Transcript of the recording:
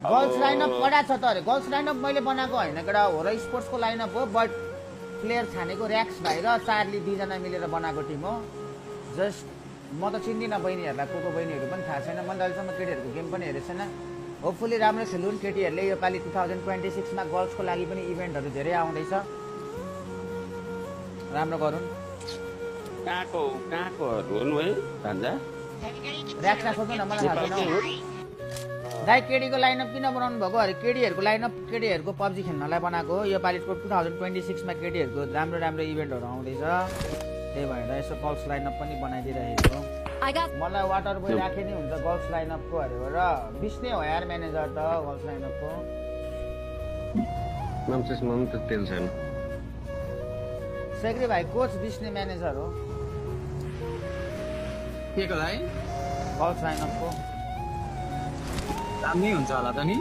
girls lineup कडा छ त अरे गर्ल्स लाइनअप मैले बनाएको होइन केटा हो र स्पोर्ट्सको लाइनअप हो बट प्लेयर छानेको ऱ्याक्स भाइ र चार्ली दुईजना मिलेर बनाएको टिम हो जस्ट म त चिन्दिनँ बहिनीहरूलाई को बहिनीहरू पनि थाहा छैन मैले अहिलेसम्म केटीहरूको गेम पनि हेरेको छैन होपफुली राम्रो खेलुन् केटीहरूले योपालि 2026 मा गर्ल्सको लागि पनि इभेन्टहरू धेरै आउँदैछ राम्रो गरून् कहाँको हुनु है भान्जा ऱ्याक्सलाई सोध्नु न मलाई थाहा छैन दाइ केडीको लाइनअप किन बनाउनु भएको अरे केडीहरूको लाइनअप केडीहरूको पब्जी खेल्नलाई बनाएको हो योपालिको 2026 मा केडीहरूको राम्रो राम्रो इभेन्टहरू आउँदैछ त्यही भएर यसो गर्ल्स लाइनअप पनि बनाइदिइरहेको मलाई वाटर बोय राखे नि हुन्छ गर्ल्स लाइनअपको अरे र बिस्ने हो यार म्यानेजर त गर्ल्स लाइनअपको नाम त्यसमा पनि त तेल छैन सेक्री भाइ कोच बिस्ने म्यानेजर हो के को लागि गर्ल्स लाइनअपको दामी हुन्छ होला त नि